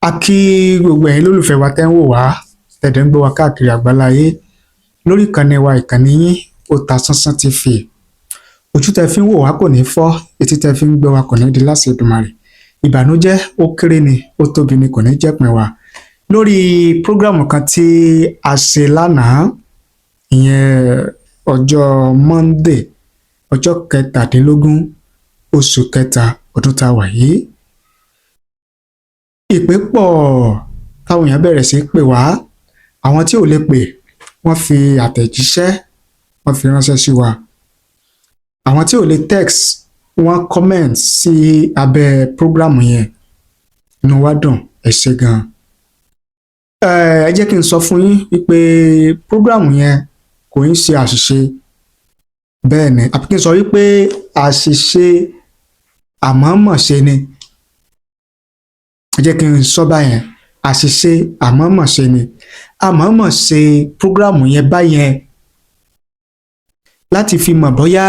A kí gbogbo ẹ̀yin lólùfẹ́ wa tẹ́ ń wò wá, tẹ̀dẹ̀ ń gbọ́ wa káàkiri àgbáláyé lórí ìkànnì wa, ìkànnì yín, Otasansan TV. Ojú tẹ́ fi ń wò wá kò ní fọ́, etí tẹ́ fi ń gbọ́ wa kò ní di láṣẹ Èdùmàrè. Ìbànújẹ́, ó kéré ni, ó tóbi ni, kò ní jẹ́pin wa. Lórí program kan tí a ṣe lánàá, ìyẹn ọjọ́ Monday, ọjọ́ 17 oṣù kẹta ọdún tá a wà yìí, ìpè pọ̀ táwọn èèyàn bẹ̀rẹ̀ sí í pè wá. Àwọn tí ò lè pè, wọ́n fi àtẹ̀jíṣẹ́, wọ́n fi ránṣẹ́ sí wa. Àwọn tí ò lè text, wọ́n comment sí abẹ́ program yẹn. Inú wa dùn, ẹ ṣé gan. Ẹ jẹ́ kí n sọ fún yín wípé program yẹn kò ń ṣe àṣìṣe. Bẹ́ẹ̀ ni, àbí kí n sọ wípé àṣìṣe àmọ̀ọ́mọ̀ṣe ni. Ẹ jẹ́ kí n sọ báyẹn, àṣìṣe àmọ̀ọ́mọ̀ṣe ni. Àmọ̀ọ́mọ̀ ṣe program yẹn báyẹn láti fi mọ̀ bóyá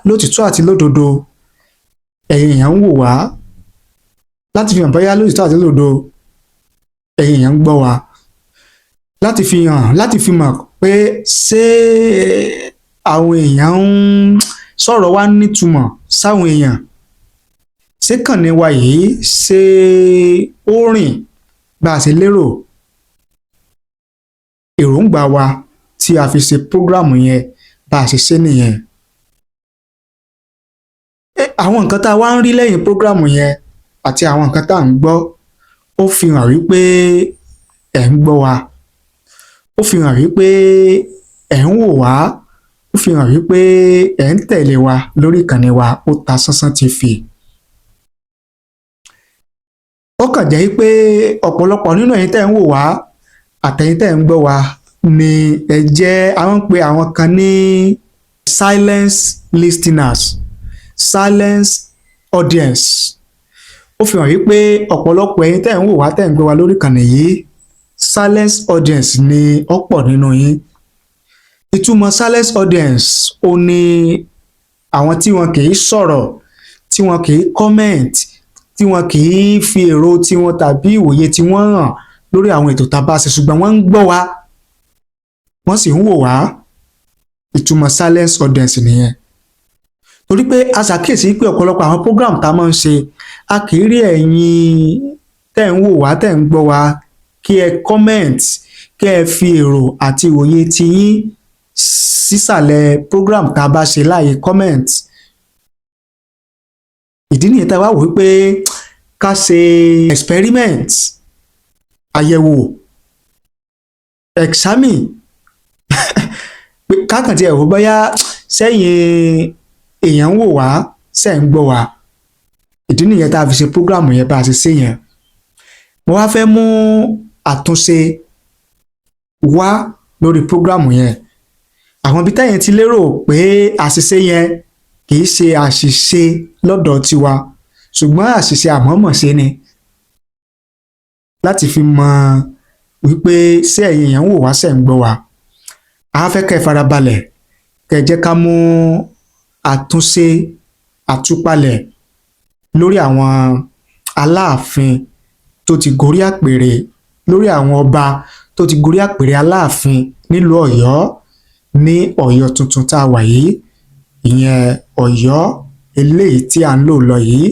lótìtọ́ àti lódodo ẹ̀yin èèyàn ń wò wá, láti fi hàn bóyá lótìtọ́ àti lódodo ẹ̀yin èèyàn ń gbọ́ wa, láti fi hàn, láti fi mọ̀ pé ṣé àwọn èèyàn ń sọ̀rọ̀ wá nítumọ̀ sáwọn èèyàn, ṣé kànnì wa yìí, ṣé ó rìn bá a ṣe lérò. Èròǹgbà wa tí a fi ṣe program yẹn bá a ṣe ṣe nìyẹn. Àwọn nǹkan tá a wá ń rí lẹ́yìn program yẹn àti àwọn nǹkan tá à ń gbọ́, ó fi hàn wípé ẹ̀ ń gbọ́ wa, ó fi hàn wípé ẹ̀ ń wò wá, ó fi hàn wípé ẹ̀ ń tẹ̀lé wa lórí ìkànnì wa, Otasansan TV. Ó kàn jẹ́ pé ọ̀pọ̀lọpọ̀ nínú ẹ̀yin tẹ́ ń wò wá àtẹ̀yin tẹ́ ń gbọ́ wa ni ẹ jẹ́ àwọn ń pe àwọn kan ní silence listeners, silence audience. Ó fi hàn wípé ọ̀pọ̀lọpọ̀ ẹ̀yin tẹ́ ń wò wá, tẹ́ ń gbọ́ wa lórí ìkànnì yìí, silence audience ni ọ̀pọ̀ nínú yín. Ìtumọ̀ silence audience ó ní àwọn tí wọn kì í sọ̀rọ̀, tí wọn kì í comment, tí wọn kì í fi èrò tiwọn tàbí ìwòye tí wọ́n hàn lórí àwọn ètò tá a bá ṣe, ṣùgbọ́n wọ́n ń gbọ́ wa, wọ́n sì ń wò wá. Ìtumọ̀ silence audience nìyẹn. Torí pé a ṣàkíyèsí pé ọ̀pọ̀lọpọ̀ àwọn program tá a máa ń ṣe, a kì í rí ẹ̀yin tẹ́ ń wò wá, tẹ́ ń gbọ́ wa, kí ẹ comment, kí ẹ fi èrò àti ìwòye tiyín sísàlẹ̀ program tá a bá ṣe láàyè comment. Ìdí nìyẹn tá a wá wò wípé ká ṣe experiment, àyẹ̀wò, examine, pé kákan tiẹ̀ wò bóyá sẹ́yìn èèyàn ń wò wá, sẹ́ ń gbọ́ wá. Ìdí nìyẹn tá a fi ṣe program yẹn bá a ṣe ṣe yẹn. Mo wá fẹ́ mú àtúnṣe wá lórí program yẹn. Àwọn ibi tẹ́yìn ti lérò pé àṣìṣe yẹn kì í ṣe àṣìṣe lọ́dọ̀ tiwa, ṣùgbọ́n àṣìṣe àmọ̀ọ́mọ̀ṣe ni, láti fi mọ wípé ṣé ẹ̀yin èèyàn ń wò wá, ṣẹ̀ ń gbọ́ wa. A fẹ́ kẹ́ ẹ farabalẹ̀, kẹ́ ẹ jẹ́ ká mú àtúnṣe, àtúpalẹ̀ lórí àwọn aláàfin tó ti gorí àpèrè, lórí àwọn ọba tó ti gorí àpèrè aláàfin nílùú Ọ̀yọ́, ní Ọ̀yọ́ tuntun tá a wà yìí, ìyẹn Ọ̀yọ́ eléyìí tí à ń lò lọ yìí,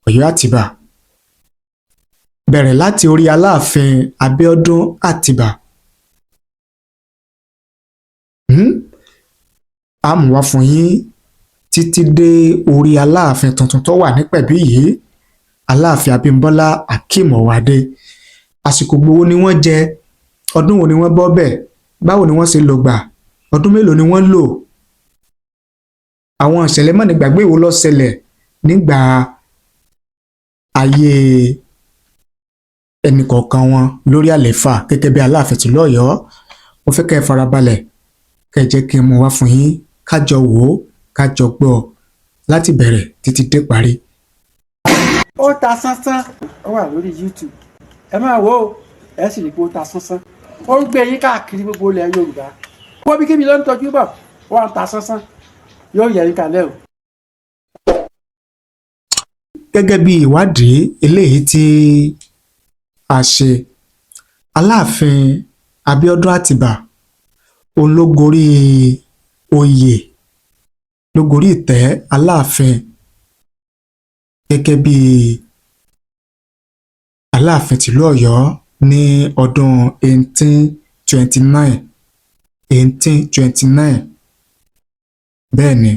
Ọ̀yọ́ Àtìbà. Bẹ̀rẹ̀ láti orí Aláàfin Abíọ́dún Àtìbà. A mú wá fún yín títí dé orí Aláàfin tuntun tó wà nípẹ̀bí yìí, Aláàfin Abímbọ́lá Akeem Ọwọ́adé. Àsìkò gbowó ni wọ́n jẹ? Ọdún wo ni wọ́n bọ́ bẹ̀? Báwo ni wọ́n ṣe lò gbà? Ọdún mélòó ni wọ́n lò? Àwọn ìṣẹ̀lẹ̀ mọ́nigbàgbé wo ló ṣẹlẹ̀ nígbà ayé ẹnìkọ̀ọ̀kan wọn lórí àlééfà gẹ́gẹ́ bí Aláàfin tìlú Ọ̀yọ́? Mo fẹ́ kẹ́ ẹ farabalẹ̀, kẹ́ ẹ jẹ́ kí n mú wá fún yín, ká jọ wò ó, ká jọ gbọ́ ọ láti bẹ̀rẹ̀ títí dé parí. Ó ta sánsán, ó wà lórí YouTube. Ẹ máa wò ó, ẹ sì rí i pé ó ta sánsán. Ó ń gbé yín káàkiri gbogbo ilẹ̀ Yorùbá. Wọ́n bí kíbi ló ń tọ́jú bọ̀, ó wà ń ta sánsán, yóò yẹ yín kalẹ̀ o. Gẹ́gẹ́ bí ìwádìí eléyìí tí a ṣe. Aláàfin Abíọ́dún Àtìbà òun ló gorí oyè, ló gorí ìtẹ́ Aláàfin gẹ́gẹ́ bí Aláàfin tìlú Ọ̀yọ́ ní ọdún 1829, 1829. Bẹ́ẹ̀ ni,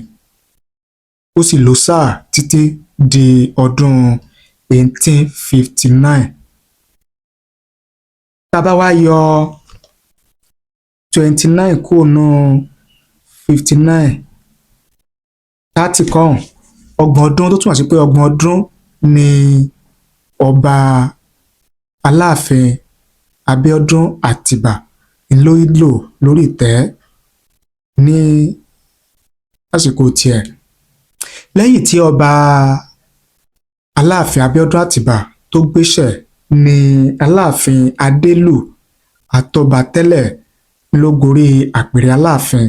ó sì lò sáà títí di ọdún 1859. Tá a bá wá yọ 29 kúrò nínú 59, 30 kọ́hún, 30 ọdún, tó túmọ̀ sí pé 30 ọdún ni ọba Aláàfin Abíọ́dún Àtìbà ló lò lórí ìtẹ́ ní àsìkò tiẹ̀. Lẹ́yìn tí ọba Aláàfin Abíọ́dún Àtìbà tó gbéṣẹ̀ ní Aláàfin Adélù Àtọ̀bàtẹ́lẹ̀ ló gorí àpèrè Aláàfin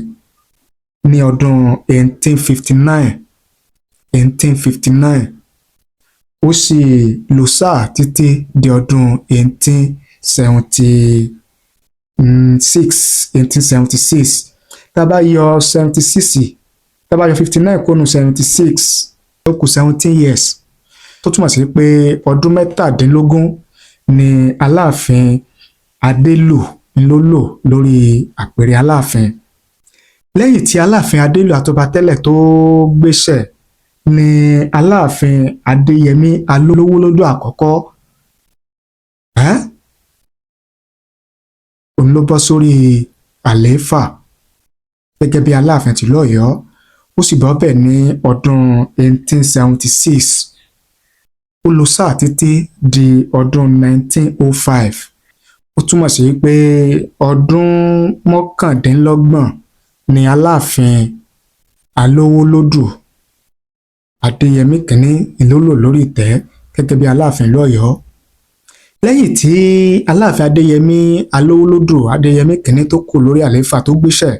ní ọdún 1859, 1859. Ó sì lò sáà títí di ọdún 1876, 1876. Tá a bá yọ 76, tá a bá yọ 59 kúrò nínú 76, ó kù 17 years, tó túmọ̀ sí pé ọdún 17 ni Aláàfin Adélù ló lò lórí àpèrè Aláàfin. Lẹ́yìn tí Aláàfin Adélù Àtọ̀bàtẹ́lẹ̀ tó gbéṣẹ̀ ní Aláàfin Adéyẹmí Alówólódù àkọ́kọ́ òun ló bọ́ sórí àlééfà gẹ́gẹ́ bí Aláàfin tìlú Ọ̀yọ́. Ó sì bọ́ bẹ̀ ní ọdún 1876. Ó lò sáà títí di ọdún 1905. Ó túmọ̀ sí pé ọdún 29 ni Aláàfin Alówólódù Adéyẹmí Kínní ló lò lórí ìtẹ́ gẹ́gẹ́ bí Aláàfin ìlú Ọ̀yọ́. Lẹ́yìn tí Aláàfin Adéyẹmí Alówólódù Adéyẹmí Kínní tó kù lórí àlééfà, tó gbéṣẹ̀,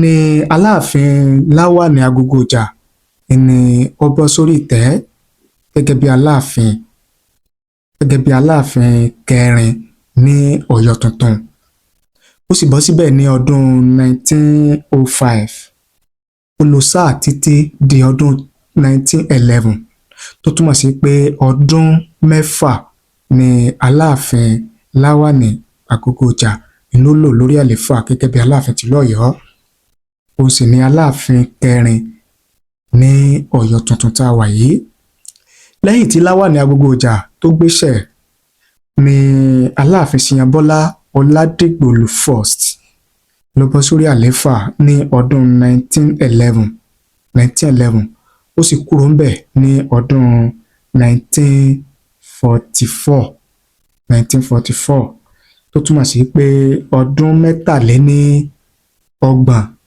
ní Aláàfin Láwàní Agogo-Ìjà ni ó bọ́ sórí ìtẹ́ gẹ́gẹ́ bí Aláàfin kẹrin ní Ọ̀yọ́ tuntun. Ó sì bọ́ síbẹ̀ ní ọdún 1905. Ó lò sáà títí di ọdún 1911, tó túmọ̀ sí pé ọdún 6 ni Aláàfin Láwàní Agogo-Ìjà ló lò lórí àlééfà gẹ́gẹ́ bí Aláàfin tìlú Ọ̀yọ́. Òun sì ni Aláàfin kẹrin ní Ọ̀yọ́ tuntun tá a wà yìí. Lẹ́yìn tí Láwàní Agogo-Ìjà tó gbéṣẹ̀ ní Aláàfin Ṣìyànbọ́lá Ọládìgbòlù first ló bọ́ sórí àlééfà ní ọdún 1911, 1911. Ó sì kúrò ńbẹ̀ ní ọdún 1944, 1944, tó túmọ̀ sí pé ọdún 33,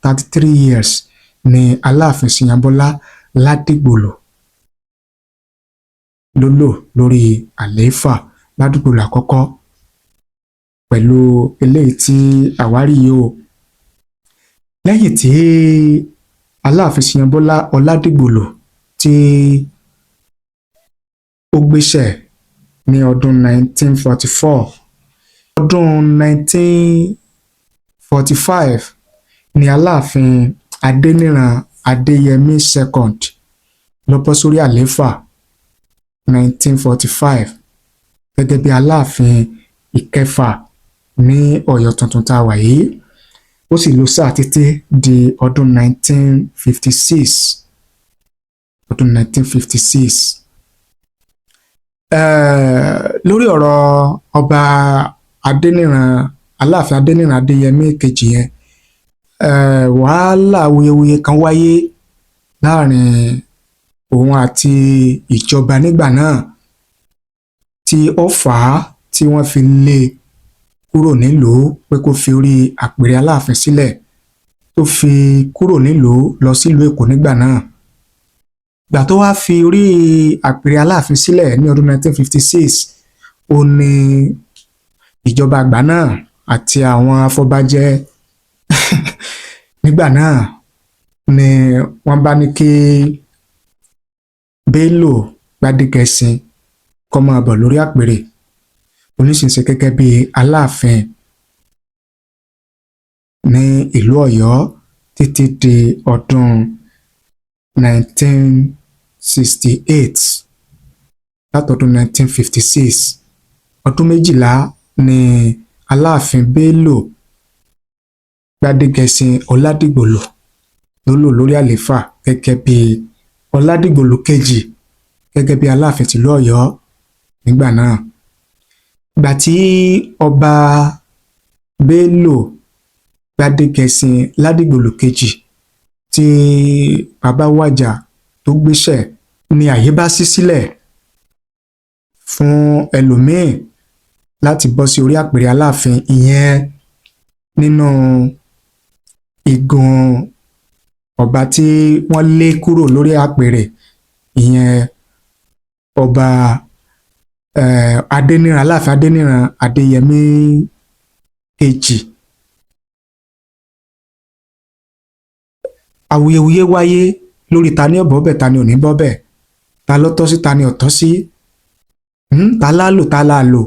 33 years ni Aláàfin Ṣìyànbọ́lá Ládìgbòlù ló lò lórí àlééfà, Ládìgbòlù àkọ́kọ́, pẹ̀lú eléyìí tí àwárí yìí o. Lẹ́yìn tí Aláàfin Ṣìyànbọ́lá Ọládìgbòlù tí ó gbéṣẹ̀ ní ọdún 1944, ọdún 1945 ní Aláàfin Adéníran Adéyẹmí second ló bọ́ sórí àlééfà, 1945, gẹ́gẹ́ bí Aláàfin ìkẹfà ní Ọ̀yọ́ tuntun tá a wà yìí. Ó sì lò sáà títí di ọdún 1956, ọdún 1956. Lórí ọ̀rọ̀ ọba Adéníran, Aláàfin Adéníran Adéyẹmí kejì yẹn, wàhálà awuyewuye kan wáyé láàrin òun àti ìjọba nígbà náà tí ó fà á tí wọ́n fi lé e kúrò nílùú pé kó fi orí àpèrè Aláàfin sílẹ̀, tó fi kúrò nílùú lọ sílùú Èkó nígbà náà. Ìgbà tó wá fi orí àpèrè Aláàfin sílẹ̀ ní ọdún 1956, ó ní ìjọba àgbà náà àti àwọn afọbajẹ nígbà náà ni wọ́n bá ní kí Bello Gbádégẹṣin kó máa bọ̀ lórí àpèrè. Oníṣìṣe gẹ́gẹ́ bí Aláàfin ní ìlú Ọ̀yọ́ títí di ọdún 1968. Látọdún 1956, ọdún 12 ní Aláàfin Bello Gbádégẹṣin Ọládìgbòlù ló lò lórí àlééfà gẹ́gẹ́ bí Ọládìgbòlù kejì, gẹ́gẹ́ bí Aláàfin tìlú Ọ̀yọ́ nígbà náà. Ìgbà tí Ọba Bello Gbádégẹṣin Ládìgbòlù kejì tí bàbá wàjà tó gbéṣẹ́ ni àyè bá ṣí sílẹ̀ fún ẹlòmíín láti bọ́ sí orí àpèrè Aláàfin, ìyẹn nínú igun ọba tí wọ́n lé kúrò lórí àpèrè, ìyẹn Ọba Adéníran, Aláàfin Adéníran Adéyẹmí kejì. Awuyewuye wáyé lórí ta ni ó bọ́ bẹ̀, ta ni ò ní bọ́ bẹ̀, ta ló tọ́ sí, ta ni ò tọ́ sí, ta lá lò, ta lá lò.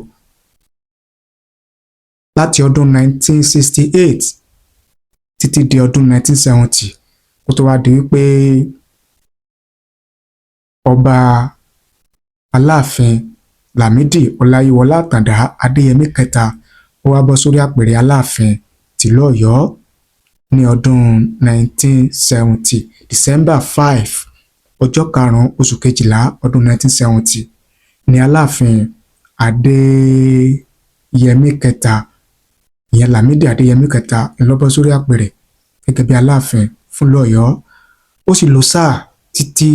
Láti ọdún 1968 títí di ọdún 1970, kó tó wá di wípé Ọba Aláàfin Lámìdí Ọláyíwọlá Àtàndá Adéyẹmí kẹta ó wá bọ́ sórí àpèrè Aláàfin tìlú Ọ̀yọ́ ní ọdún 1970, December 5, ọjọ́ 5, oṣù 12, ọdún 1970 ní Aláàfin Adéyẹmí kẹta, ìyẹn Lámìdí Adéyẹmí kẹta, ló bọ́ sórí àpèrè gẹ́gẹ́ bí Aláàfin fúnlú Ọ̀yọ́. Ó sì lò sáà títí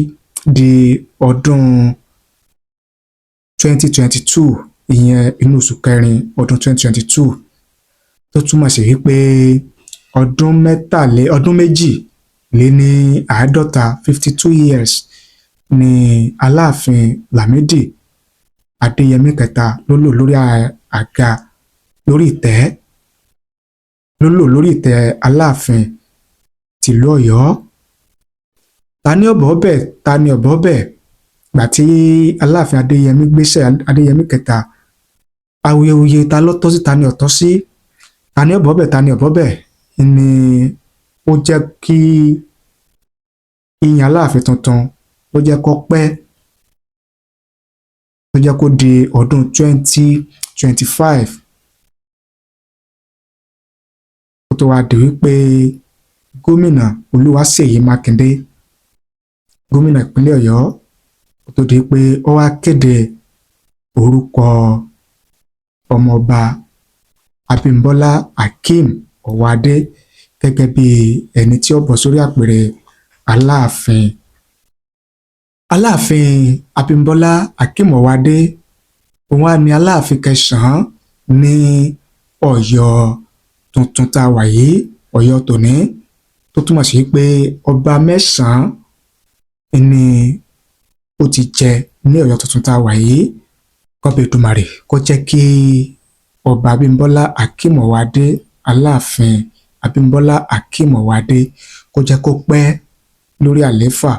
di ọdún 2022, ìyẹn inú oṣù kẹrin ọdún 2022, tó túmọ̀ sí wípé ọdún 52, 52 years ni Aláàfin Lámìdí Adéyẹmí kẹta ló lò lórí àga, lórí ìtẹ́, ló lò lórí ìtẹ́ Aláàfin tìlú Ọ̀yọ́. Ta ni ó bọ́ bẹ̀, ta ni ó bọ́ bẹ̀? Gbà tí Aláàfin Adéyẹmí gbéṣẹ́, Adéyẹmí kẹta, awuyewuye ta ló tọ́ sí, ta ni ò tọ́ sí, ta ni ó bọ́ bẹ̀, ta ni ò bọ́ bẹ̀ ni ó jẹ́ kí yíyan Aláàfin tuntun ó jẹ́ kó pẹ́, ó jẹ́ kó di ọdún 2025 kó tó wá di wípé Gómìnà Olúwaṣèyí Mákindé, gómìnà ìpínlẹ̀ Ọ̀yọ́, kó tó di pé ó wá kéde orúkọ Ọmọọba Abímbọ́lá Akeem Ọwọ́adé gẹ́gẹ́ bí ẹni tí ó bọ́ sórí àpèrè Aláàfin. Aláàfin Abímbọ́lá Akeem Ọwọ́adé òun á ní Aláàfin kẹsàn-án ní Ọ̀yọ́ tuntun tá a wà yìí, Ọ̀yọ́ tòní, tó túmọ̀ sí pé ọba mẹ́sàn-án ni ó ti jẹ ní Ọ̀yọ́ tuntun tá a wà yìí. Kọ́bẹ̀ Èdùmàrè kó jẹ́ kí Ọba Abímbọ́lá Akeem Ọwọ́adé, Aláàfin Abímbọ́lá Akeem Ọwọ́adé, kó jẹ́ kó pẹ́ lórí àlééfà,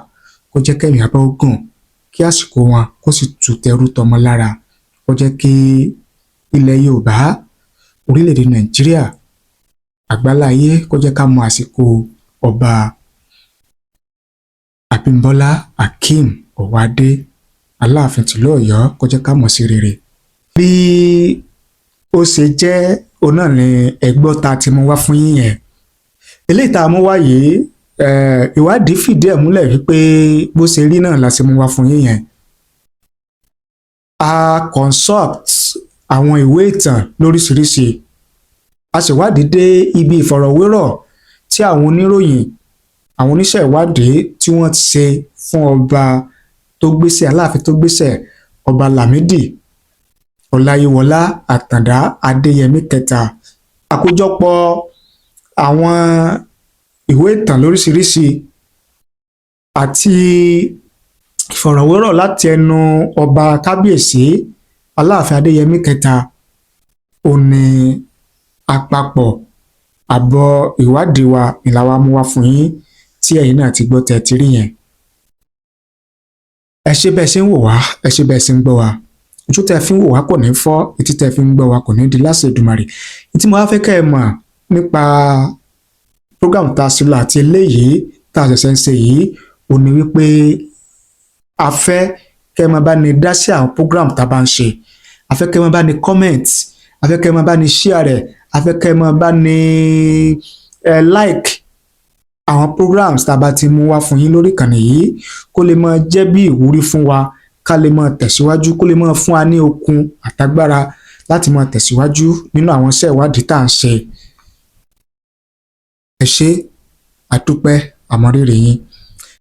kó jẹ́ kẹ́mi abọ́ gùn, kí àsìkò wọn kó sì tù tẹrú tọmọ lára, kó jẹ́ kí ilẹ̀ Yorùbá, orílẹ̀-èdè Nàìjíríà, àgbáláyé, kó jẹ́ ká mọ àsìkò Ọba Abímbọ́lá Akeem Ọwọ́adé, Aláàfin tìlú Ọ̀yọ́, kó jẹ́ ká mọ̀ sí rere. Bí ó ṣe jẹ́ òun náà ni ẹgbọ́n ta ti mú wá fún yín yẹn. Eléyìí tá a mú wá yìí, ìwádìí fìdí ẹ̀ múlẹ̀ wípé bó ṣe rí náà la ṣe mú wá fún yín yẹn. A consult àwọn ìwé ìtàn lóríṣiríṣi, a ṣèwádìí dé ibi ìfọ̀rọ̀wérọ̀ tí àwọn oníròyìn, àwọn oníṣẹ́ ìwádìí tí wọ́n ti ṣe fún ọba tó gbéṣẹ́, Aláàfin tó gbéṣẹ́, Ọba Lámìdí Ọláyíwọlá Àtàndá Adéyẹmí kẹta. Àkójọpọ̀ àwọn ìwé ìtàn lóríṣiríṣi àti ìfọ̀rọ̀wérọ̀ láti ẹnu ọba kábíyèsí Aláàfin Adéyẹmí kẹta ó ní àpapọ̀ àbọ̀ ìwádìí wa ni làwa mú wá fún yín tí ẹ̀yin náà ti gbọ́ tẹ́ ti rí yẹn. Ẹ ṣé bẹ́ẹ̀ ṣe ń wò wá, ẹ ṣé bẹ́ẹ̀ ṣe ń gbọ́ wa. Ojú tẹ́ fi ń wò wá kò ní fọ́, etí tẹ́ fi ń gbọ́ wá kò ní di láṣẹ Èdùmàrè. Tí mo wá fẹ́ kẹ́ ẹ mọ̀ nípa program tá a ṣe lọ àti eléyìí tá a ṣẹ̀ṣẹ̀ ń ṣe yìí ò ní wípé a fẹ́ kẹ́ ẹ máa bá ní dá sí àwọn program tá a bá ń ṣe. A fẹ́ kẹ́ ẹ máa bá ní comment, a fẹ́ kẹ́ ẹ máa bá ní share rẹ̀, a fẹ́ kẹ́ ẹ máa bá ní like àwọn programs tá a bá ti mú wá fún yín lórí ìkànnì yìí, kó lè máa jẹ́ bí ìwúrí fún wa, ká lè máa tẹ̀síwájú, kó lè máa fún wa ní okun àtagbára láti máa tẹ̀síwájú nínú àwọn iṣẹ́ ìwádìí tá à ń ṣe. Ẹ ṣé, àdúpẹ́, àmọrírì yín.